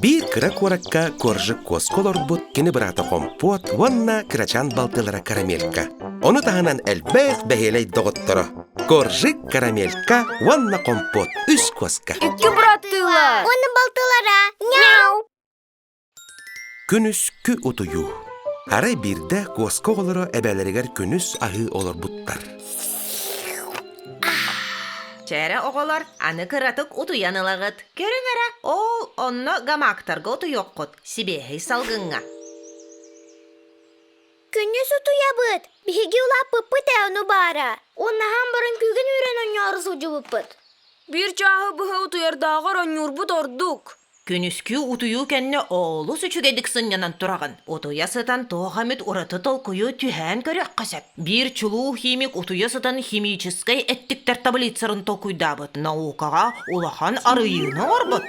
Биир кыра куоракка Коржик куоска олорбут кини быраата Хомпуот уонна кырачаан балтылара Карамелька. Ону таһынан элбэх бэһиэлэй доҕотторо Коржик, Карамелька уонна Хомпуот үс куоска. Икки быраттыылар. Уонна балтылара. Мяу! Күнүскү утуйуу. Арай биирдэ куоска оҕолоро эбээлэригэр күнүс аһыы олорбуттар. Чээрэ оҕолор, аны кыратык утуйан ылаҕыт. Көрүҥ эрэ, ол онно гамактарга утуйуоххут, сибиэһэй салгыҥҥа. Күнүс утуйабыт. Биһиги улааппыппыт ээ ону баара. Уоннаһаан баран күүгэн үүрэн онньоору сылдьыбыппыт. Биир чааһы быһа утуйардааҕар онньуурбут ордук. Күнүскү утуйуу кэннэ олус үчүгэйдик сынньанан тураҕын. Утуйа сытан туох эмит ураты толкуйу түһээн көрүөххэ сөп. Биир чулуу химик утуйа сытан химическэй эттиктэр таблицаларын толкуйдаабыт. Наукаҕа улахан арыйыыны оҥорбут.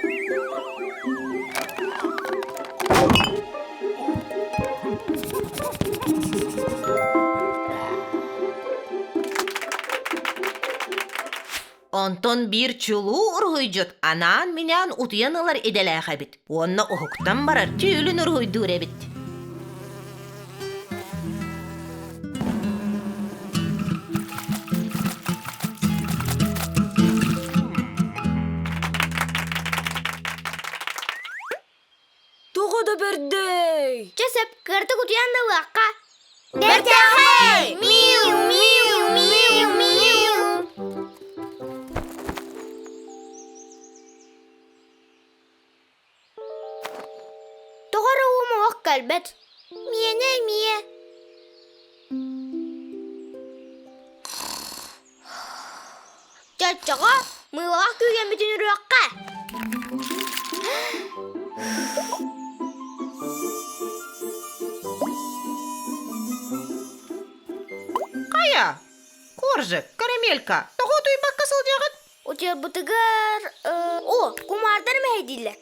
Онтон биир чулуу уруһуйдьут анаан-минээн утуйан ылар идэлээх эбит уонна уһуктан барар түүлүн уруһуйдуур эбит. Тоҕо да бэрдэй! Чэ сөп, кыратык утуйан да ылыахха. Бэртээхэй! Миу, миу, миу, миу! Тоҕо эрэ уум олох кэлбэт. Миэнэ эмиэ. Чоччоҕо мыылаах күүгэммитин үрүөххэ. Хайа, Коржик, Карамелька, тоҕо утуйбакка сылдьаҕыт? Утуйарбытыгар о, кумаардар мэһэйдииллэр.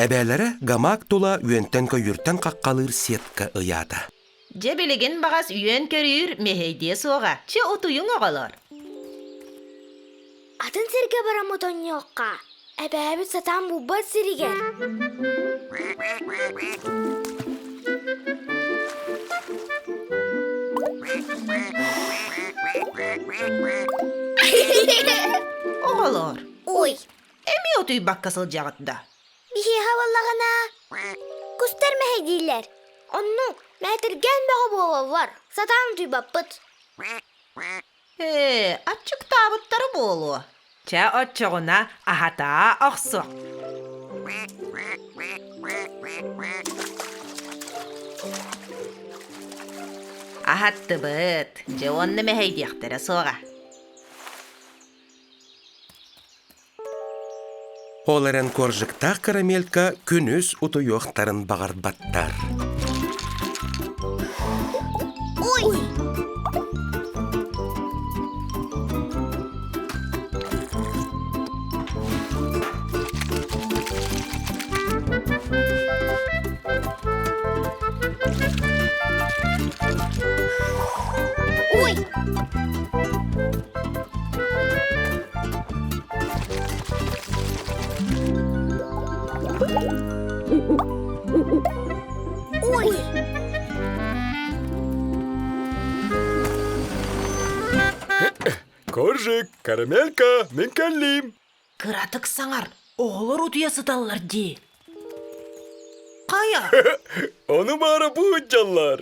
Эбээлэрэ гамак тула үөнтэн-көйүүртэн хаххалыыр сетка ыйаата. Дьэ билигин баҕас үөн-көрүүр мэһэйдиэ суоҕа. Чэ утуйуҥ оҕолор. Атын сиргэ бараммыт онньуохха. Эбээбит сатаан булбат сиригэр. Оҕолор, Ой, эмиэ утуйбакка сылдьаҕыт да? Биһиэхэ буоллаҕына, кустар мэһэйдииллэр. Оннук, мээтиргээн бөҕө буолаллар. Сатаан утуйбаппыт. Ээ, аччыктаабыттара буолуо. Чэ, оччоҕуна аһатаа охсуох. Аһаттыбыт. Дьэ уонна мэһэйдиэхтэрэ суоҕа. Ол эрэн коржиктаах карамелька күнүс утуйуохтарын баҕарбаттар. Ой! Ой! Ой! Коржик, карамелька, мин кэллим. Кыратык саҥар, оҕолор утуйа сыталлар дии. Хайа? Ону баара бу ыдьаллар.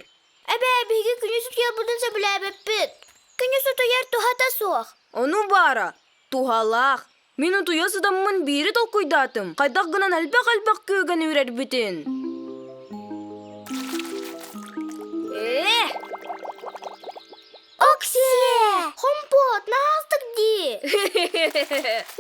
Эбээ, биһиги күнүс утуйарбытын сөбүлээбэппит. Күнүс утуйар туһата суох. Ону баара, туһалаах. Мин утуйа сытаммын биири толкуйдаатым. Хайдах гынан элбэх-элбэх күүгэн үүрэрбитин. Ээ! Оксиэ! Хомпуот, наһаастык дии!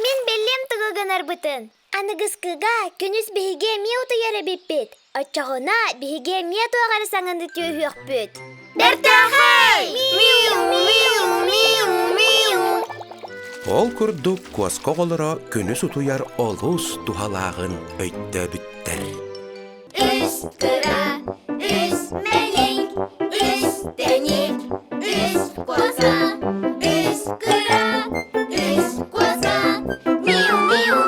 Мин бэлиэм тугу гынарбытын. Аныгыскыга күнүс биһиги эмиэ утуйар эбиппит. Оччоҕуна биһиги эмиэ туох эрэ саҥаны түөһүөхпүт. Бэртээхэй! Миу, миу, миу, миу! Ол курдук куоска оҕолоро күнүс утуйар олус туһалааҕын өйдөөбүттэр. Үс кыра, үс мэлий, үс тэник, үс куоска, үс кыра, үс куоска, миу, миу.